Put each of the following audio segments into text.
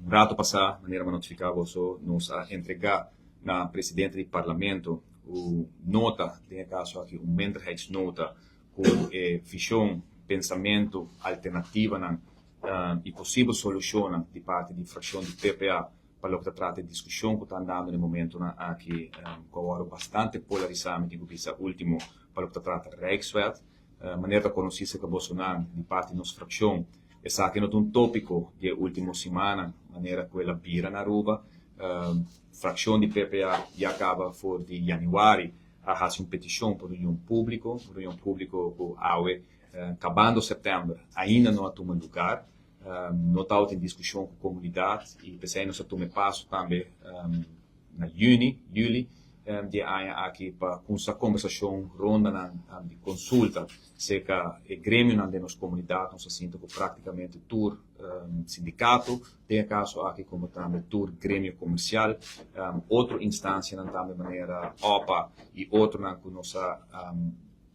Un rato pasa, manera mi a notifica boso, nos a entrega na presidente di Parlamento un nota, den e caso aki un minderheidsnota, cu e vision, pensamento, alternativanan y posibel solucionnan di parti di fraccion di PPA pa loke ta trata e discusion cu ta andando na e momentonan aki, cu a worde bastante polarisa, mi tin cu bisa ultimo, pa loke ta trata Rijkswet. Manera ta conoci cerca bosonan di parti di nos fraccion, esaki no ta un topico di e ultimo simannan, manera cu el a bira na Aruba. Fraccion di PPA ya caba for di januari a haci un peticion pa reunion publico, un reunion publico cu awe, cabando september, ainda no a tuma lugar. No tabatin discusion cu comunidad y p'esey nos a tuma e paso tambe na juni, juli, di e aña aki pa cuminsa conversacion, rondanan di consulta cerca e gremionan den nos comunidad. Nos a sinta cu practicamente tur sindicato den e caso aki, como tambe tur gremio comercial, otro instancianan tambe manera OPA y otronan cu nos a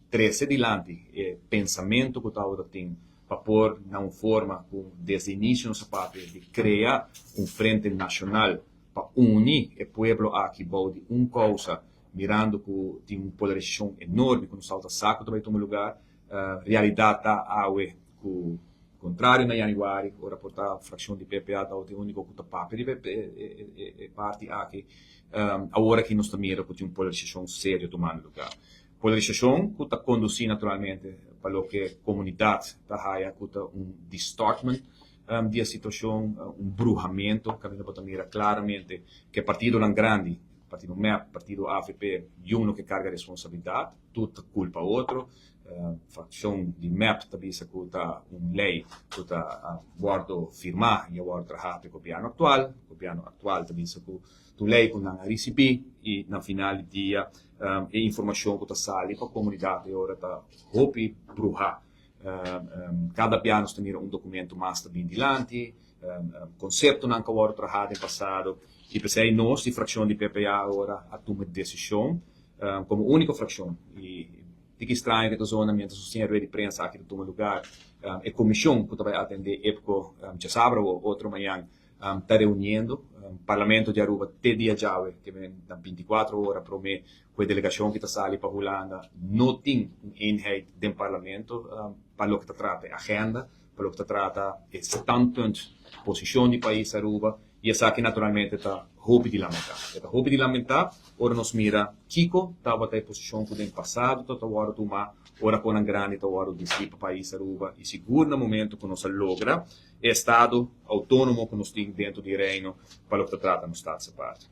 trece dilanti e pensamento cu tabata tin pa por na un forma cu desde inicio nos a papia di crea un frente nacional pa uni e pueblo aki bou di un causa, mirando cu tin un polarisacion enorme cu nos tabata sa cu ta bay tuma lugar. Realidad ta awe cu contrario na januari, ora por ta fraccion di PPA tabata e unico cu ta papia riba e parti aki, awor aki nos ta mira cu tin un polarisacion serio tumando lugar. Polarisacion cu ta conduci naturalmente pa loke comunidad ta haya cu ta un distortment di e situacion, un bruhamento, caminda bo ta mira claramente cu e partidonan grandi, partido mep, partido avp, yun no ke carga responsabilidad, tur ta culpa otro. Fraccion di mep ta bisa cu ta un ley cu ta wordo firma y a wordo traha pa e gobierno actual, gobierno actual ta bisa cu ta un ley cu nan a ricibi y na final di dia e informacion cu ta sali pa comunidad e ora ta hopi bruha. Kada bia nos ta mira un documento mas ta bin dilanti, conceptonan cu a wordo traha den pasado y p'esey nos di fraccion di PPA awor a tuma e decision como unico fraccion y tiki straño cu ta zona mientras nos tin e rueda di prensa aki ta tuma lugar, e comision cu ta bay atende IPCO djasabra o otro mañan ta reuniendo. Parlamento di Aruba te dia djawe, ke men na 24 ora prome ku e delegashon ki ta sali pa Hulanda, no tin un eenheid den Parlamento pa loke ta trata e agenda, pa loke ta trata e standpunt, posishon di pais Aruba, i esaki naturalmente ta hopi di lamentá. E ta hopi di lamentá ora nos mira kiko tabata e posishon ku den pasado ta ta wòrdu tumá ora konan grandi ta wòrdu disí pa pais Aruba i sigur na momento ku nos a logra e estado outónomo ku nos tin dentro di Reino pa loke ta trata nos Staatse Apart.